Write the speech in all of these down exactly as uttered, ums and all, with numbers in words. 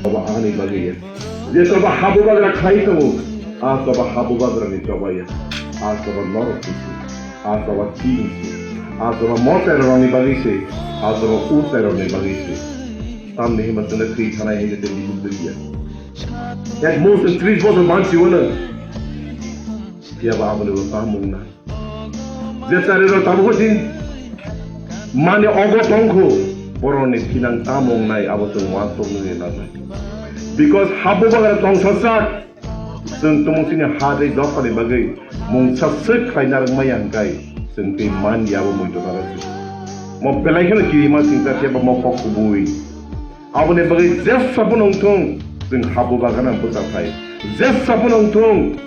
Obo ani bagwi ya. Je toba habubagra khai tongo, a toba habubagrani choba ya. A toba norok kisi, a toba chini si, a toba moterokni bagwi se, a toba uterokni bagwi se. Tamni hima tene thwi thanai hini tei bihik twi ya. Ek muhurto tris bosor mansi wano. Phiya ba aboni bo tamo wng nai. Je chari rok tabuk din mani ogo tongkhu, borokni thinang tamo wng nai abo chwng uansuk nini nangnai. Because habubagra tongsa sak, chwng tumung chini ha tei dophani bagwi mungsa swk khlai narwk maya hwnkhe chwng tei man ya abo muitu narwk. Mo belai kheno kirima singcha phiya ba mo kok kubui. Aboni bagwi jesa phano wngthung, chwng habubagrano bwchathai. Jesa phano wngthung,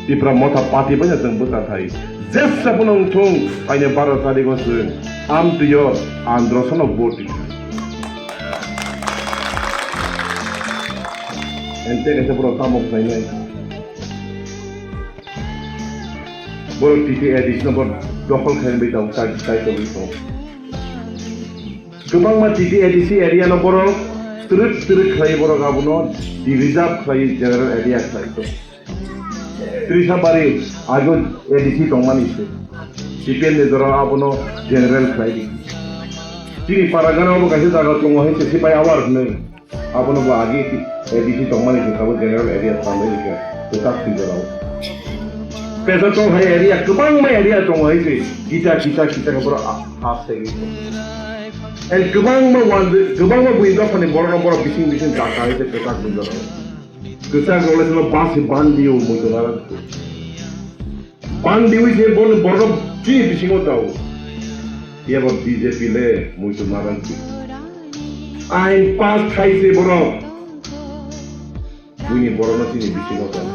Tipra Motha Party bai no chwng bwchathai. Jesa phano wngthung, aini baro tarigo chwng amtwio Androsano vote rikha. Ente kaisa borok tamo khlainai. Borok T T A D C no borok dokhol khlainai bai tong, tai, tai tongwi tong. Kwbangma T T A D C area no borok twrwk twrwk khlai borok abono de-reserve khlai general area khlai to. Trisabari ago A D C tongmani se. C P M ni jora abono general khlai di. Chini para gana obo kaisa jaga tongo hai se sipai awar hwnwi. Abono bo agi A D C tongmani se abo general area tangmani se. Kwchak twi jora o. Peso tong hai area kwbangma area tongo hai se. Kita kita kita khe borok a- Asegwi. And kwbangma wan, kwbangma buini dophani borokno borok bising bising taka hai se kwchak buini dophani. Kwchak rok le basi bandi o muitu narang. Bandi wi se bon borok chini bisingo tao. Yabo B J P le muitu narang. Ain pass khai se borok. Buini borokno chini bisingo tong.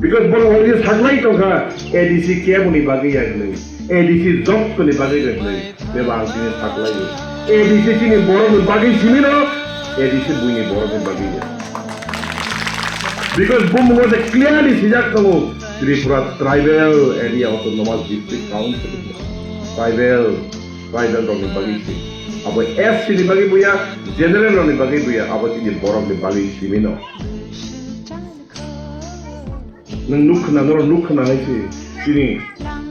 Because borok already saklai tongkha, A D C keboni bagwi ya hwnwi, A D C jottoni bagwi ya hwnwi, bebak ang chini saklaio. A D C chini borokni bagwi simino, A D C buini borokni bagwi ya. Because bumungo je clearly sijak tongo, Tripura Tribal Area Autonomous District Council, Tribal, Tribal rokni bagwi si. Abo S C ni bagwi buya, General rokni bagwi buya, abo chini borokni bagwi simino. Nwng nuk khna, norok nuk khna hai se chini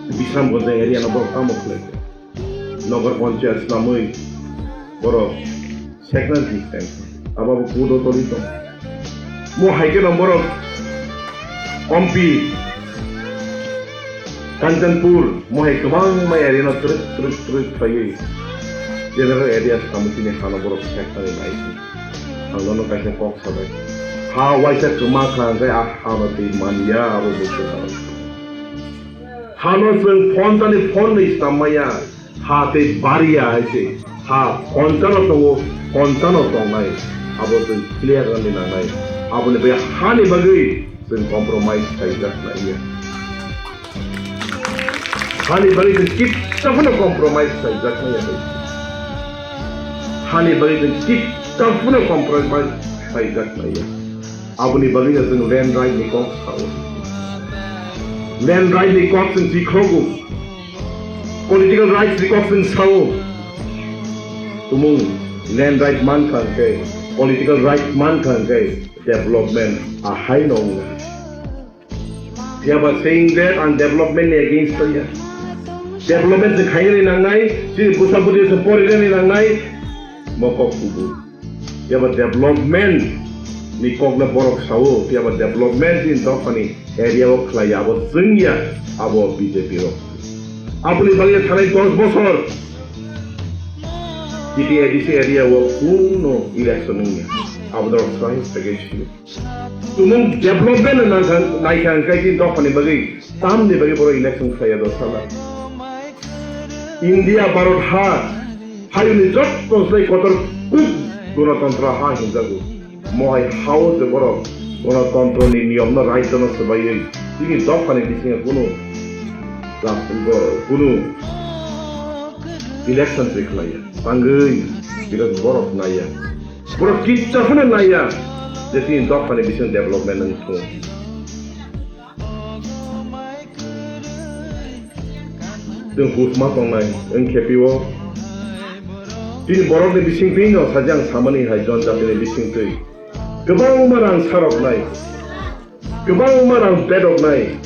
Bisramganj area no borok tamo khlai kha. Nagar Panchayat swnamwi borok sekna di tang. Abo bo kudo toli tong. Mo hai khe no borok Ompi, Kanchanpur, mo hai kwbangma area no twrwk twrwk twrwk khlaiwi general area swnamwi chini hano borok sekna di nai. Ang nono kaisa kok sabai. Ha waisa kwma kha hwnkhe a hano twi manya abo busu hano. Hano chwng phone tani phone ni swnam maya. Ha tei bariya hai se. Ha phone tano tongo, phone tano tongnai. Abo chwng clear rwni nangnai. Aboni bai hani bagwi chwng compromise khaijak naiya. Hani bagwi chwng kitsa phano compromise khlaijaknai ya. Hani bagwi chwng kitsa phano compromise khlaijaknai ya. Aboni bagwi no chwng land right ni kok sao. Land right ni kok chwng chikhrogo. Political rights ni kok chwng sao. Tumung land right mankha hwnkhe, political right mankha hwnkhe development ahai no wngo. Phiya ba saying that ang development ni against o ya. Development se khainani nangnai, chini bwsa bwtwi se porinani nangnai, mokok kubui. Phiya ba development ni kokno borok sao, phiya ba development ni dophani area o khlai ya, abo chwng ya, abo B J P rok. Aboni bagwi thanai dos bosor T T A D C area o kuno election wngya, abo norok swrai package. Tumung development no nangkha, naikha hwnkhe chini dophani bagwi, tamni bagwi borok election khlaiya do sala. India, Bharat ha, hayungni jotto slai kotor kuk gonotantro ha hinjago. Mohai hao se borok gonotantroni niyomno, raijyono swbaiwi chini dophani bisingo kunu, kunu, kunu, Election twi khlaiya, tangwi, because borok naiya. Borok kitsa phano naiya je tini dophani bising development wng thung. Chwng husma tongnai wng khe pio. Tini borokni bising twi no sajak ang samani hai, jonjatini bising twi kwbangma rang saroknai. Kwbangma rang bedoknai,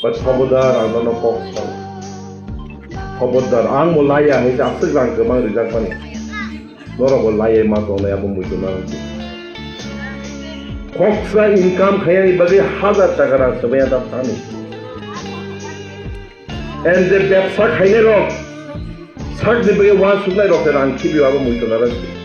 but khobodar ang nono kok sao. Khobodar, ang bo laiya hai se aswk rang kwbang rijakmani. Norok bo laiya ma tongnai abo muitu nang. Khoksa income khaiyani bagwi hazar taka rang swbaiya da thani. And je bebsa khainai rok, sakni bagwi uansuknai rok se rang khibi abo muitu nang.